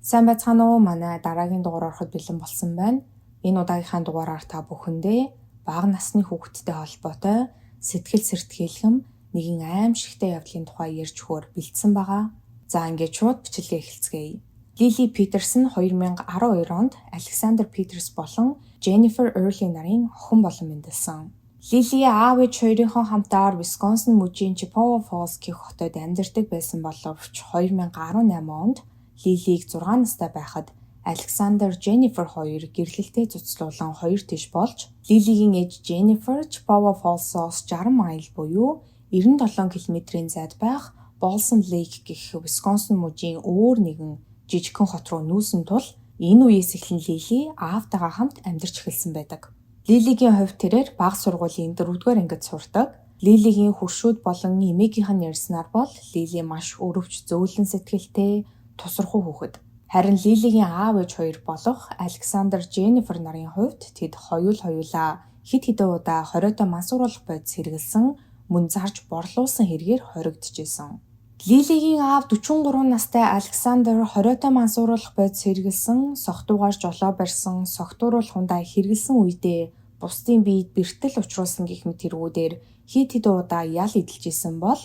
Сайн байцгаана уу? Манай дараагийн дугаар ороход бэлэн болсон байна. Энэ удаагийнхаа дугаараар та бүхэндээ бага насны хүүхэдтэй холбоотой сэтгэл сэртгийлхэм нэгэн аимшигтай явдлын тухай ярьж өгөхөөр бэлдсэн байгаа. За, ингээд шууд бичлэгээ эхэлцгээе. Лили Питерсон 2012 онд Александр Питерс болон Jennifer Early нарын охин болон мэндэлсэн. Лили аав ээж хоёрынхоо хамтаар Висконсин мужийн Chippewa Falls гэх хотод амьдардаг байсан боловч 2018 онд Лилийг 6 настай байхад Александр, Jennifer хоёр гэрлэлтээ цуцлуулан хоёр тийш болж, Лилигийн ээж Jennifer Chippewa Falls-оос 60 майл буюу 97 км-ийн зайд байх Balsam Lake гэх Висконсин мужийн өөр нэгэн жижигхэн хот руу нүүсэн тул энэ үеэс эхлэн Лили аавтайгаа хамт амьдарч эхэлсэн байдаг. Лилигийн хувьд тэрээр бага сургуулийн 4-р ангид сурдаг. Лилигийн хөршүүд болон эмээгийнх нь ярьснаар бол Лили маш өрөвч, зөөлөн сэтгэлтэй, тусархуу хүүхэд. Харин Лилигийн аав ээж хоёр болох Александр, Jennifer нарын хувьд тэд хоёулаа хэд хэдэн удаа хориотой мансууруулах бодис хэрэглэсэн, мөн зарж борлуулсан хэрэгээр хоригдож. Лилигийн аав 43 настай Александр хориотой мансууруулах бодис хэрэглэсэн, согтуугаар жолоо барьсан, согтууруулах ундаа хэрэглэсэн үедээ бусдын биед бэртэл учруулсан гэх мэт хэрэгүүдээр хэд хэдэн удаа ял эдэлж исэн бол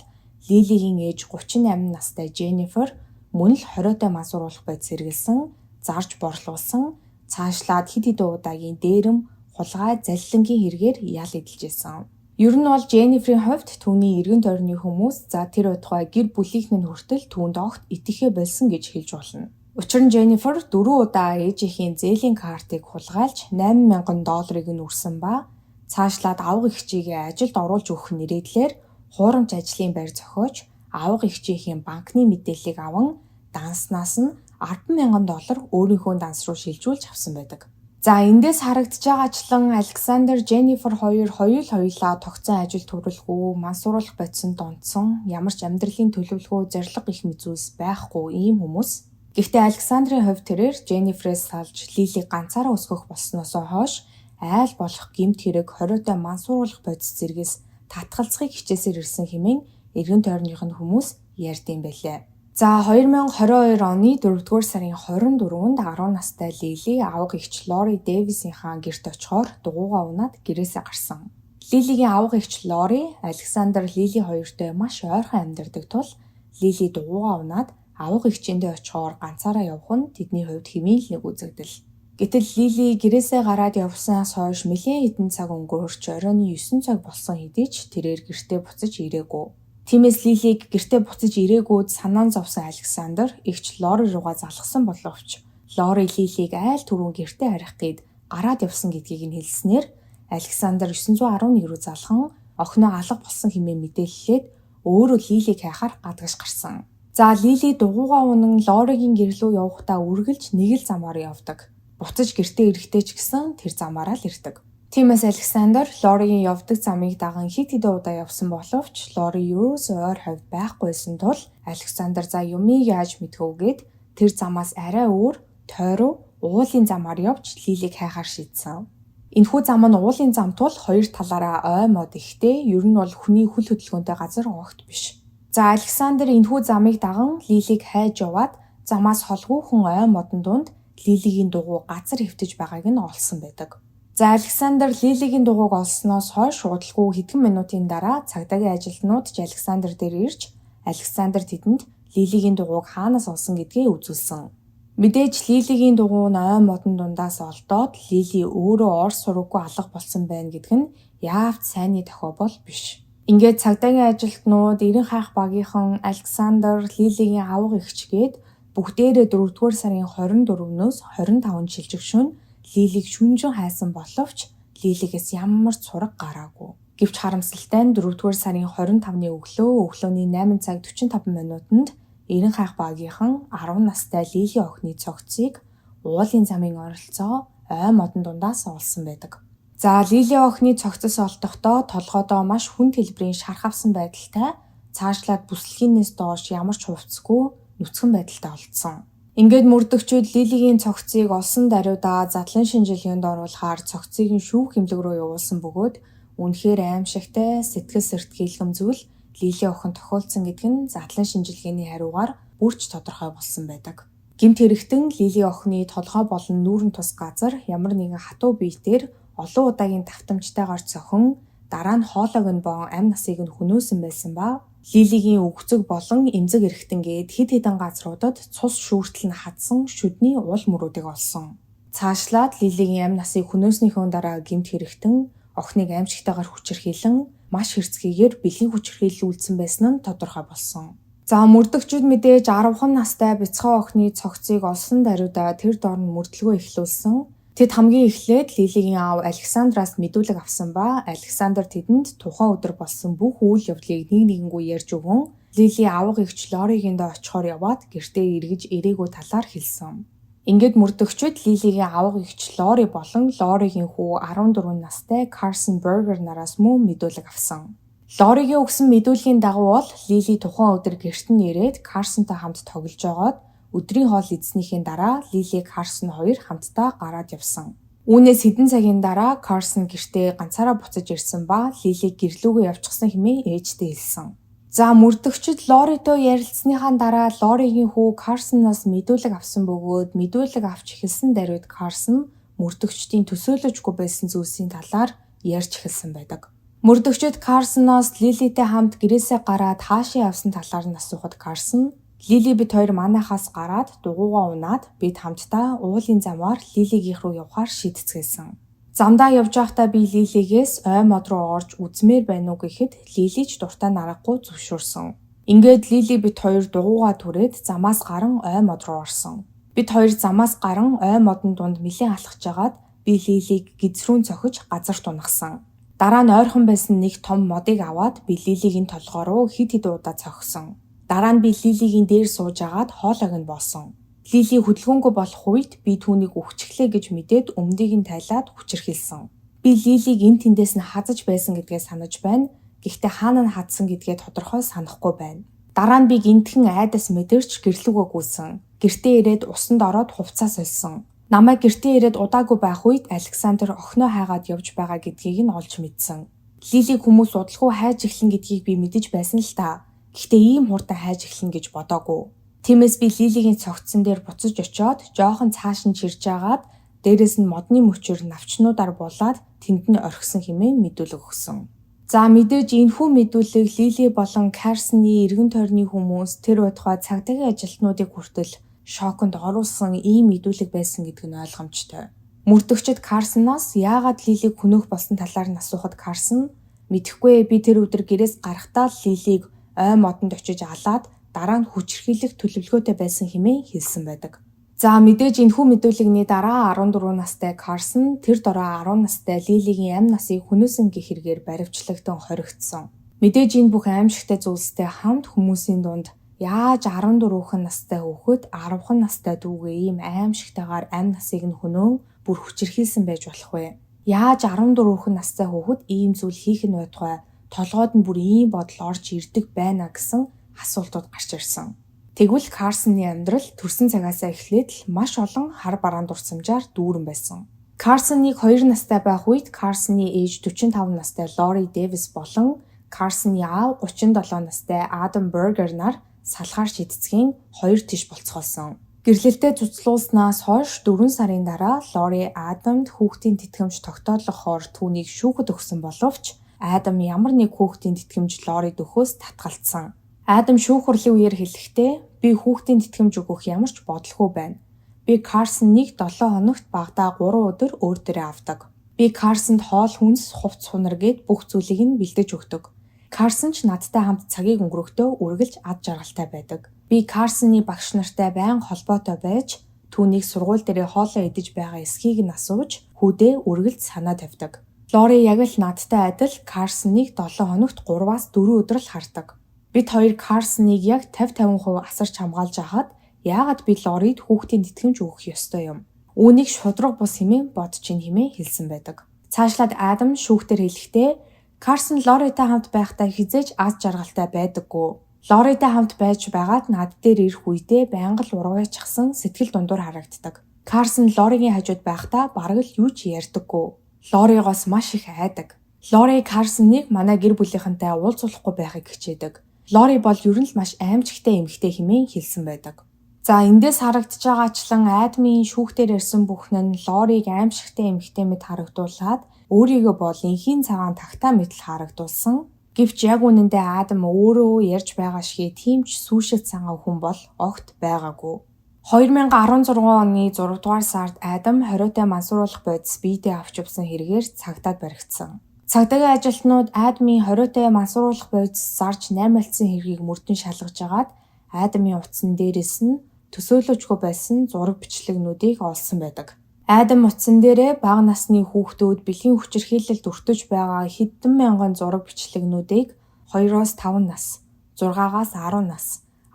Лилигийн ээж 38 настай Jennifer мөн л хориотой мансууруулах бодис хэрэглэсэн, зарж борлуулсан, цаашлаад хэд хэдэн удаагийн дээрэм, хулгай, залилангийн хэрэгээр ял эдэлж исэн. Ер нь бол Jennifer-ийн хувьд түүний эргэн тойрны хүмүүс, за, тэр байтугай гэр бүлийнх нь хүртэл түүнд огт итгэхээ больсон гэж хэлж болно. Учир нь Jennifer дөрвөн удаа ээжийнхээ зээлийн картыг хулгайлж 8000 долларыг нь үрсэн ба цаашлаад авга эгчийгээ ажилд оруулж өгөх нэрийдлээр хуурамч ажлын байр зохиож, авга эгчийнхээ банкны мэдээллийг аван данснаас нь 10,000 доллар өөрийнхөө данс руу шилжүүлж авсан байдаг. За, эндээс харагдаж байгаачлан Александр, Jennifer хоёр хоёулаа тогтсон ажил төрөлгүй, мансууруулах бодисонд донтсон, ямар ч амьдралын төлөвлөгөө, зорилго гэх мэт зүйлс байхгүй ийм хүмүүс. Гэхдээ Александрын хувьд тэрээр Jennifer-ээс салж, Лилийг ганцаараа өсгөх болсноосоо хойш айл болох гэмт хэрэг, хориотой мансууруулах бодис зэргээс татгалзахыг хичээсээр ирсэн хэмээн эргэн тойрных нь хүмүүс ярьд юм байлээ. За, 2022 оны 4-р сарын 24-нд 10 настай Лили авга эгч Лори Дэвисийнхаа гэрт очихоор дугуйгаа унаад гэрээсээ гарсан. Лилигийн авга эгч Лори, Александр, Лили хоёртой маш ойрхон амьдардаг тул Лили дугуйгаа унаад авга эгчиндээ очихоор ганцаараа явах нь тэдний хувьд хэмээн л нэг үзэгдэл. Гэтэл Лили гэрээсээ гараад явснаас хойш нэлээн хэдэн цаг өнгөрч, оройн 9 цаг болсон хэдий ч тэрээр гэртээ буцаж ирээгүй. Тиймээс Лилиг гэртээ буцаж ирээгүйд санаан зовсон Александр эгч Лори руугаа залгасан боловч Лори Лилиг айл түрүүн гэртээ харих гээд гараад явсан гэдгийг нь хэлснээр Александр 911 рүү залган охиноо алга болсон хэмээн мэдээллээд өөрөө Лилиг хайхаар гадагш гарсан. За, Лили дугуйгаа унан Лоригийн гэр лүү явахдаа үргэлж нэг л замаар явдаг. Буцаж гэртээ ирэхдээ ч гэсэн тэр замаараа л ирдэг. Тиймээс Александр Лоригийн явдаг замыг даган хэд хэдэн удаа явсан боловч Лори ерөөсөө ойр хавьд байхгүйсэн тул Александр за, юмыг яаж мэдэх вэ гээд тэр замаас арай өөр тойруу уулын замаар явж Лилийг хайхаар шийдсэн. Энэхүү зам нь уулын зам тул хоёр талаараа ой мод ихтэй, ер нь бол хүний хөл хөдөлгөөнтэй газар огт биш. За, Александр энэхүү замыг даган Лилийг хайж яваад замаас холгүйхэн ой модон дунд Лилигийн дугуй газар хэвтэж байгааг нь олсон байдаг. За, Александр Лилигийн дугуйг олсноос хойш удалгүй хэдхэн минутын дараа цагдаагийн ажилтнууд ч Александр дээр ирж, Александр тэдэнд Лилигийн дугуйг хаанаас олсон гэдгээ үзүүлсэн. Мэдээж Лилигийн дугуй нь ой модон дундаас олдоод Лили өөрөө ор сураггүй алга болсон байна гэдг нь яавч сайнны дохио бол биш. Ингээд цагдаагийн ажилтнууд, эрен хайх багийнхан, Александр, Лилигийн авга эгч гээд бүгдээрээ 4-р сарын 24-нөөс 25-нд шилжих шөнө Лилийг шүнжин хайсан боловч Лилигээс ямар ч сураг гараагүй. Гэвч харамсалтай нь 4-р сарын 25-ны өглөө өглөөний 8 цаг 45 минутанд эрен хайх багийнхан 10 настай Лили охины цогцыг уулын замын ойролцоо ой модон дундаас олсон байдаг. За, Лили охины цогцос олдохдоо толгойдоо маш хүнд хэлбэрийн шарх авсан байдалтай, цаашлаад бүслэгийнээс доош ямар ч хувцасгүй нүцгэн байдалтай олдсон. Ингээд мөрдөгчид Лилигийн цогцыг олсон даруйдаа задлан шинжилгээнд оруулахаар цогцыг нь шүүх эмнэлэг рүү явуулсан бөгөөд үнэхээр аимшигтай, сэтгэл сэртгийлгэм зүйл Лили охин тохиолдсон гэдг нь задлан шинжилгээний хариугаар бүр ч тодорхой болсон байдаг. Гэмт хэрэгтэн Лили охины толгой болон нүүрэн тус газар ямар нэгэн хатуу биетээр олон удаагийн давтамжтайгаар цохин дараа нь хоолойг нь боон амь насыг нь хөнөөсөн байсан ба Лилигийн үгцэг болон эмзэг эргэтэн гээд хэд хэдэн газруудад цус шүүртэл нь хадсан шүдний уул мөрүүдийг олсон. Цаашлаад Лилигийн амь насыг хөнөөснийхөө дараа гэмт хэрэгтэн охиныг аимшигтайгаар хүчирхийлэн маш хэрцгийгээр бэлгийн хүчирхийлэл үйлдсэн байсан нь тодорхой болсон. За мөрдөгчид мэдээж 10хан настай бяцхан охины цогцыг олсон даруйдаа тэр дор нь мөрдлөгөө эхлүүлсэн. Тэд хамгийн эхлээд Лилигийн аав Александраас мэдүүлэг авсан ба Александр тэдэнд тухайн өдөр болсон бүх үйл явдлыг нэг нэгэнгүй ярьж өгөн Лили авга эгч Лоригийн доо очихоор яваад гэртээ эргэж ирээгүй талаар хэлсэн. Ингээд мөрдөгчид Лилигийн авга эгч Лори болон Лоригийн хүү 14 настай Карсон Бергер нараас мөн мэдүүлэг авсан. Лоригийн өгсөн мэдүүлгийн дагуу бол Лили тухайн өдөр гэрт нь ирээд Карсонтой хамт тоглож байгаад өдрийн хоол идснийхээ дараа Лили Карсон хоёр хамтдаа гараад явсан. Үүнээс хэдэн цагийн дараа Карсон гэртээ ганцаараа буцаж ирсэн ба Лилиг гэрлүүгээ явчихсан хэмээн ээжтэй хэлсэн. За мөрдөгчид Лоритой ярилцсныхаа дараа Лоригийн хүү Карсоноос мэдүүлэг авсан бөгөөд мэдүүлэг авч эхэлсэн даруйд Карсон мөрдөгчдийн төсөөлөжгүй байсан зүйлсийн талаар ярьж эхэлсэн байдаг. Мөрдөгчид Карсоноос Лилитэй хамт гэрээсээ гараад хаашаа явсан талаар нь асуухад Карсон Лили бид хоёр манайхаас гараад дугуйгаа унаад бид хамтдаа уулын замаар Лилигийнх рүү явахаар шийдцгээсэн. Замдаа явж байхдаа би Лилигээс ой мод руу орж үзмээр байна уу гэхэд Лили ч дуртай нь аргагүй зөвшөөрсөн. Ингээд Лили бид хоёр дугуйгаа түрээд замаас гаран ой мод руу орсон. Бид хоёр замаас гаран ой модон дунд нэлээн алхаж байгаад би Лилиг гэдэс рүү цохиж газарт унагасан. Дараа нь ойрхон байсан нэг том модыг аваад би Лилигийн толгой руу хэд хэдэн удаа цохисон. Дараа нь би Лилигийн дээр сууж агаад хоолойг нь боосон. Лили хөдөлгөөнгүй болох үед би түүнийг үхчихлээ гэж мэдээд өмдийг нь тайлаад хүчирхийлсэн. Би Лилиг энэ тэндээс нь хазаж байсан гэдгээ санаж байна. Гэхдээ хаана нь хадсан гэдгээ тодорхой санахгүй байна. Дараа нь би гинтхэн айдас мэдэрч гэрлүүгээ гүйсэн. Гэртээ ирээд усанд ороод хувцас сольсон. Намайг гэртээ ирээд удаагүй байх үед Александр охиноо хайгаад явж байгаа гэдгийг нь олж мэдсэн. Лилиг хүмүүс удалгүй хайж эхлэн гэдгийг би мэдэж байсан л та. Гэхдээ ийм хурдан хайж эхлэнэ гэж бодоогүй. Тиймээс би Лилигийн цогцсон дээр буцаж очиод жоохон цааш нь чирж агаад дээрээс нь модны мөчөр навчнуудаар булаад тэнд нь орхисон хэмээн мэдүүлэг өгсөн. За мэдээж энэхүү мэдүүлэг Лили болон Карсны эргэн тойрны хүмүүс тэр байтугай цагдаагийн ажилтнуудыг хүртэл шоконд оруулсан ийм мэдүүлэг байсан гэдэг нь ойлгомжтой. Мөрдөгчид Карсоноос яагаад Лилиг хөнөөх болсон талаар нь асуухад Карсон мэдэхгүй би тэр өдөр гэрээс гарахдаа Лилиг ой модонд очиж алаад дараа нь хүчирхийлэх төлөвлөгөөтэй байсан хэмээн хэлсэн байдаг. За мэдээж энэхүү мэдүүлэгний дараа 14 настай Карсон тэр дороо 10 настай Лилигийн амь насыг хөнөөсөн гэх хэрэгээр баривчлагдсан хоригдсон. Мэдээж энэ бүх аимшигтай зүйлстэй хамт хүмүүсийн дунд яаж 14 настай хүүхэд 10 настай дүүгээ ийм аимшигтайгаар амь насыг нь хөнөөн бүр хүчирхийлсэн байж болох вэ? Яаж 14 настай хүүхэд ийм зүйл хийх нь байтугай толгойд нь бүр ийм бодол орж ирдэг байна гэсэн асуултууд гарч ирсэн. Тэгвэл Карсоны амьдрал төрсэн цагаасаа эхлээд л маш олон хар бараан дурсамжаар дүүрэн байсан. Карсоныг 2 настай байх үед Карсоны ээж 45 настай Лори Дэвис болон Карсоны аав 37 настай Адам Бергер нар салахаар шидцгийн хоёр тийш болцгоолсон. Гэрлэлтээ цуцлуулснаас хойш 4 сарын дараа Лори Адамд хүүхдийн тэтгэмж тогтоолгохоор түүнийг шүүхэд өгсөн боловч Адам ямар нэг хүүхдийн тэтгэмж Лорид өгөхөөс татгалцсан. Адам шүүх хурлын үеэр хэлэхдээ би хүүхдийн тэтгэмж өгөх ямар ч бодлогүй байна. Би Карсоныг 7 хоногт багадаа 3 өдөр өөр дээрээ авдаг. Би Карсонд хоол хүнс, хувцас хунар гээд бүх зүйлийг нь бэлдэж өгдөг. Карсон ч надтай хамт цагийг өнгөрөхдөө үргэлж ад жаргалтай байдаг. Би Карсоны багш нартай байнга холбоотой байж түүнийг сургууль дээрээ хоолоо идэж байгаа эсхийг нь асууж хүүдээ үргэлж санаа тавьдаг. Лори яг л надтай адил Карсоныг 7 хоногт 3-аас 4 өдөр л хардаг. Бид хоёр Карсоныг яг 50-50% асарч хамгаалж байхад яагаад би Лорид хүүхдийн тэтгэмж өгөх ёстой юм? Үүнийг шударга бус хэмээн бодож ийн хэмээн хэлсэн байдаг. Цаашлаад Адам шүүхтэр хэлэхдээ Карсон Лоритой хамт байхдаа хэзээ ч аз жаргалтай байдаггүй. Лоритой хамт байж байгаад над дээр ирэх үедээ байнга л урвайчсан сэтгэл дундуур харагддаг. Карсон Лоригийн хажууд байхдаа бараг л юу ч ярьдаггүй. Лоригоос маш их айдаг. Лори Карсоныг манай гэр бүлийнхэнтэй уулзуулахгүй байхыг хичээдэг. Лори бол ер нь л маш аимшигтай эмэгтэй хэмээн хэлсэн байдаг. За, эндээс харагдаж байгаачлан Адамын шүүхтэр ярьсан бүхэн нь Лориг аимшигтай эмэгтэй мэт харагдуулаад өөрийгөө бол энхийн цагаан тагтаа мэтэл харагдуулсан. Гэвч яг үнэндээ Адам өөрөө ярьж байгаа шигээ тийм ч сүүшиг цагаан хүн бол огт байгаагүй. 2016 оны 6 дугаар сард Адам хориотой мансууруулах бодис биедээ авч явсан хэрэгээр цагдаад баригдсан. Цагдаагийн ажилтнууд Адамын хориотой мансууруулах бодис зарж наймаалцсан хэргийг мөрдөн шалгаж агаад Адамын утсан дээрээс нь төсөөлөөчгүй байсан зураг бичлэгнүүдийг олсон байдаг. Адам утсан дээрээ бага насны хүүхдүүд бэлгийн хүчирхийлэлд өртөж байгаа хэдэн мянган зураг бичлэгнүүдийг 2-оос 5 нас, 6-аас 10 нас,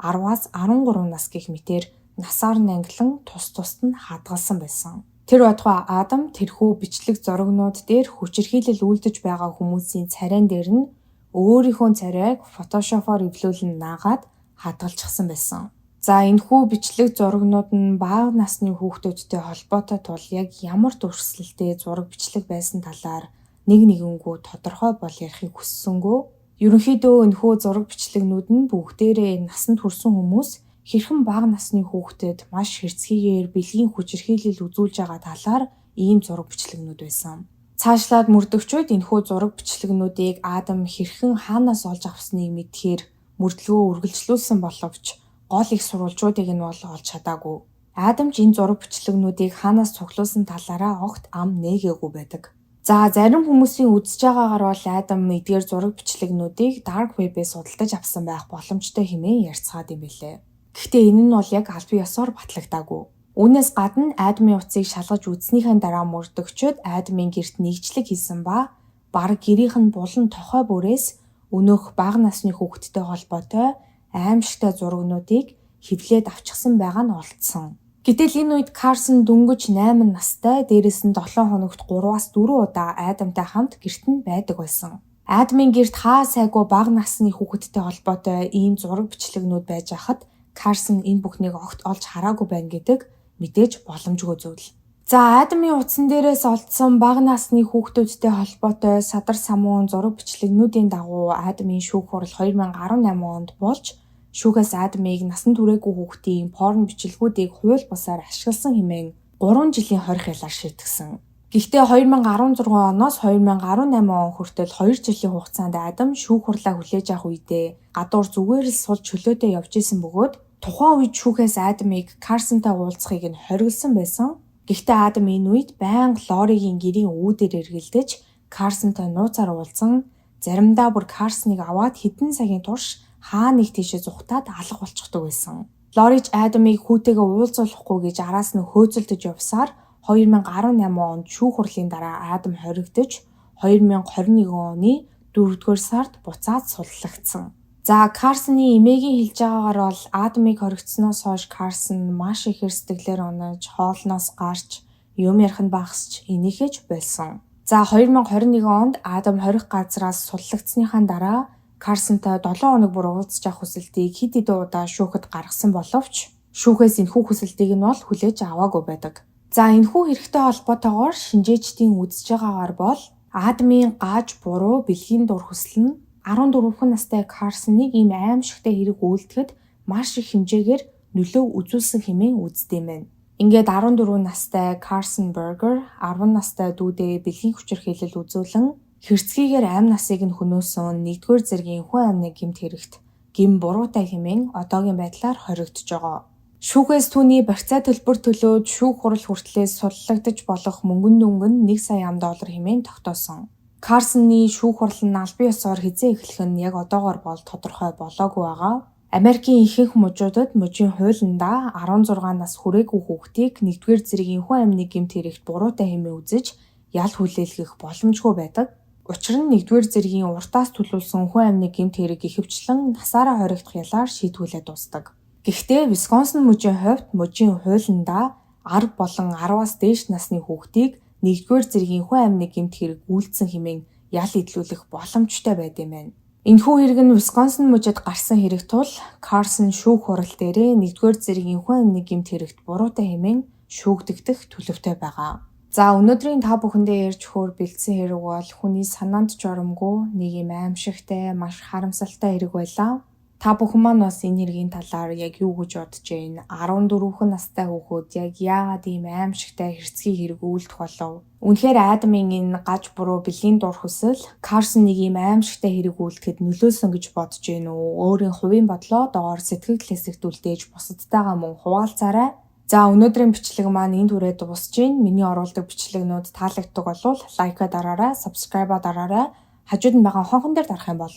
10-аас 13 нас гэх мэтээр насаар нь ангилан тус тусад нь хадгалсан байсан. Тэр байтугай Адам тэрхүү бичлэг зурагнууд дээр хүчирхийлэл үйлдэж байгаа хүмүүсийн царайн дээр нь өөрийнхөө царайг фотошопоор эвлүүлэн наагаад хадгалчихсан байсан. За, энэхүү бичлэг зурагнууд нь бага насны хүүхдүүдтэй холбоотой тул яг ямар дүрслэлтэй зураг бичлэг байсан талаар нэг нэгэнгүү тодорхой бол ярихыг хүссэнгүй. Ерөнхийдөө энэхүү зураг бичлэгнүүд нь бүгдээрээ насанд хүрсэн хүмүүс хэрхэн бага насны хүүхдэд маш хэрцгийгээр бэлгийн хүчирхийлэл үзүүлж байгаа талаар ийм зураг бичлэгнүүд байсан. Цаашлаад мөрдөгчүүд энэхүү зураг бичлэгнүүдийг Адам хэрхэн хаанаас олж авсныг мэдэхээр мөрдлөгөө үргэлжлүүлсэн боловч гол их сурвалжуудыг нь бол олж чадаагүй. Адам ч энэ зураг бичлэгнүүдийг хаанаас цуглуулсан талаараа огт ам нээгээгүй байдаг. За, зарим хүмүүсийн үзэж байгаагаар бол Адам эдгээр зураг бичлэгнүүдийг Dark Web-ээс худалдаж авсан байх боломжтой хэмээн ярьцгаад юм билээ. Гэхдээ энэ нь бол яг албан ёсоор батлагдаагүй. Үүнээс гадна Адамын утсыг шалгаж үзснийхэн дараа мөрдөгчид Адамын гэрт нэгжлэг хийсэн ба бараг гэрийнх нь булан тохой бүрээс өнөөх бага насны хүүхэдтэй холбоотой аимшигтай зурагнуудыг хэвлээд авчихсан байгаа нь олдсон. Гэтэл энэ үед Карсон дөнгөж 8 настай, дээрээс нь 7 хоногт 3-аас 4 удаа Адамтай хамт гэрт нь байдаг байсан. Адамын гэрт хаа сайгүй бага насны хүүхэдтэй холбоотой ийм зураг бичлэгнүүд байж байхад Карсон энэ бүхнийг огт олж хараагүй байна гэдэг мэдээж боломжгүй зүйл. За, Адамын утсан дээрээс олдсон бага насны хүүхдүүдтэй холбоотой садар самуун зураг бичлэгнүүдийн дагуу Адамын шүүх хурал 2018 онд болж шүүхээс Адамыг насан туршаагүй хүүхдийн порн бичлэгүүдийг хууль бусаар ашигласан хэмээн 3 жилийн хорих ялаар шийтгсэн. Гэхдээ 2016 оноос 2018 он хүртэл 2 жилийн хугацаанд Адам шүүх хурлаа хүлээж авах үедээ гадуур зүгээр л сул чөлөөтэй явж исэн бөгөөд тухайн үед шүүхээс Адамыг Карсонтай уулзахыг нь хориглосон байсан. Гэхдээ Адам энэ үед байнга Лоригийн гэрийн үүдээр эргэлдэж Карсонтай нууцаар уулзсан, заримдаа бүр Карсныг аваад хэдэн цагийн турш хаа нэг тийшээ зугтаад алга болчихдог байсан. Лорич Адамыг хүүтэйгээ уулзуулахгүй гэж араас нь хөөцөлдөж явсаар 2018 онд шүүх хурлын дараа Адам хоригдож 2021 оны 4-р сард буцаад суллагдсан. За, Карсны эмээгийн хэлж байгаагаар бол Адамыг хоригдсоноос хойш Карсон маш ихээр сэтгэлээр унаж, хоолноос гарч, юм ярих нь багасч, инээхээ ч больсон. За, 2021 онд Адам хорих газраас суллагдсныхаа дараа Карсонтой 7 хоног бүр уулзаж авах хүсэлтийг хэд хэдэн удаа шүүхэд гаргасан боловч шүүхээс энэхүү хүсэлтийг нь бол хүлээж аваагүй байдаг. За, энэхүү хэрэгтэй холбоотойгоор шинжээчдийн үзэж байгаагаар бол Адамын гаж буруу бэлгийн дур хүсэл нь 14 настай Карсоныг ийм аимшигтай хэрэг үйлдэхэд маш их хэмжээгээр нөлөө үзүүлсэн хэмээн үздэг юм байна. Ингээд 14 настай Карсон Бергер 10 настай дүүдээ бэлгийн хүчирхийлэл үзүүлэн хэрцгийгээр амь насыг нь хөнөөсөн 1-р зэргийн хүн амны гэмт хэрэгт гэм буруутай хэмээн одоогийн байдлаар хоригдож байгаа. Шүүхээс түүний барьцаа төлбөр төлөөд шүүх хурал хүртлээс суллагдаж болох мөнгөн дүнг нь 1 сая ам доллар хэмээн тогтоосон. Карсоны шүүх хурал нь албан ёсоор хэзээ эхлэх нь яг одоогоор бол тодорхой болоогүй байгаа. Америкийн ихэнх мужуудад мужийн хуулиндаа 16 нас хүрээгүй хүүхдийг 1-р зэргийн хүн амны гэмт хэрэгт буруутай хэмээн үзэж ял хүлээлгэх боломжгүй байдаг. Учир нь 1-р зэргийн уртаас төлөвлөсөн хүн амны гэмт хэрэг ихэвчлэн насаараа хоригдох ялаар шийтгүүлээ дуусдаг. Гэхдээ Висконсин мужийн хувьд мужийн хуулиндаа 10 болон 10-аас дээш насны хүүхдийг 1-р зэргийн хүн амны гэмт хэрэг үйлдсэн хэмээн ял эдлүүлэх боломжтой байд юм байна. Энэхүү хэрэг нь Висконсин мужид гарсан хэрэг тул Карсон шүүх хурал дээрээ 1-р зэргийн хүн амны гэмт хэрэгт буруутай хэмээн шүүгдэгдэх төлөвтэй байгаа. За, өнөөдрийн та бүхэндээ ярьж өгөхөөр бэлдсэн хэрэг бол хүний санаанд ч оромгүй нэг юм аимшигтай, маш харамсалтай хэрэг байлаа. Та бүхэн маань бас энэ хэргийн талаар яг юу гэж бодож байна? 14 настай хүүхэд яг яагаад ийм аимшигтай хэрцгий хэрэг үйлдэх болов? Үнэхээр Адамын энэ гаж буруу бэлгийн дур хүсэл Карсон нэг ийм аимшигтай хэрэг үйлдэхэд нөлөөлсөн гэж бодож байна уу? Өөрийн хувийн бодлоо доор сэтгэгдэл хэсэгт үлдээж бусадтайгаа мөн хуваалцаарай. За, өнөөдрийн бичлэг маань энэ түрээ дуусж байна. Миний оруулдаг бичлэгнүүд таалагддаг болвол like аа дараарай, subscribe аа дараарай. Хажууд нь байгаа хонхон дээр дарах юм бол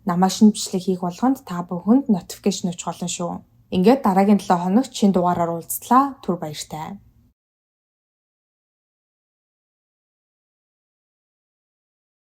намайг шинэ бичлэг хийх болгонд та бүхэнд notification очих болно шүү. Ингээд дараагийн 7 хоногт шинэ дугаараар уулзлаа. Түр баяртай.